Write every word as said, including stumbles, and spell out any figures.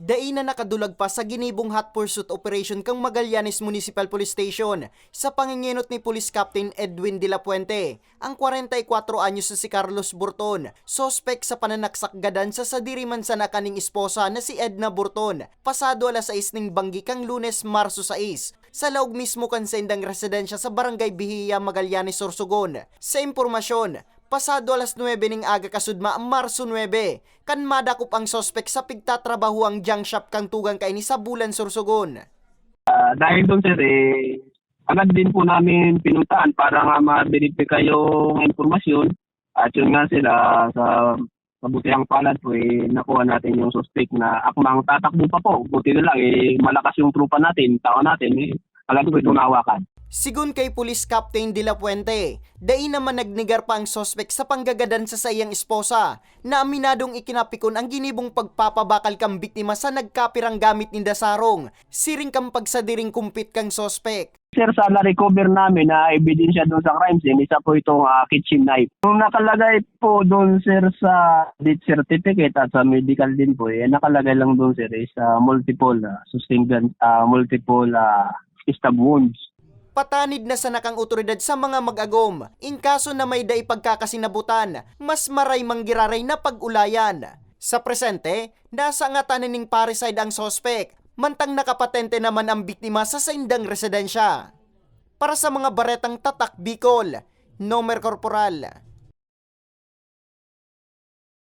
Dai na nakadulag pa sa ginibong hot pursuit operation kan Magallanes Municipal Police Station sa pangingenot ni Police Captain Edwin de la Puente, ang kwarenta y kwatro anyos na si Carlos Burton, suspek sa pananaksak gadan sa sadiri man sana kaning esposa na si Edna Burton, pasado alas sais ning banggi kan Lunes, Marso sais, sa laog mismo kan saindang residensya sa Barangay Bihia, Magallanes, Sorsogon. Sa impormasyon, pasado alas nuebe ning aga kasudma, Marso nuebe, kan madakop ang suspek sa pigtatrabahoang junk shop kan tugang kaini sa Bulan, Sorsogon. Ah, dahil doon, sir, eh, agad din po namin pinuntahan para nga ma-verify yung impormasyon. At yun nga, sir, ah, sa kabutihang palad po, eh, nakuha natin yung suspect na akmang tatakbo pa po. Buti na lang, eh, malakas yung tropa natin, tao natin, eh, agad po itong nahawakan. Sigon kay Police Captain de la Puente, dai naman nagnegar pa ang suspek sa panggagadan sa saiyang esposa, na aminadong ikinapikon ang ginibong pagpapabakal kan biktima sa nagkapirang gamit ninda sarong, siring kan pagsadiring kumpit kan suspek. Sir, sa na-recover namin na ebidensya doon sa crime scene, isa po itong ah, kitchen knife. Yung nakalagay po doon, sir, sa death certificate at sa medical din po, eh, nakalagay lang doon, sir, is ah, multiple ah, sustained gun, ah, multiple ah, stab wounds. Patanid na sana kan otoridad sa mga mag-agom, in kaso na may dai pagkakasinabutan, mas maray manggiraray na pag-ulayan. Sa presente, nasa ngatanan ning parricide ang suspek, mantang nakapatente naman ang biktima sa saindang residensya. Para sa mga baretang Tatak Bicol, Nomer Corporal.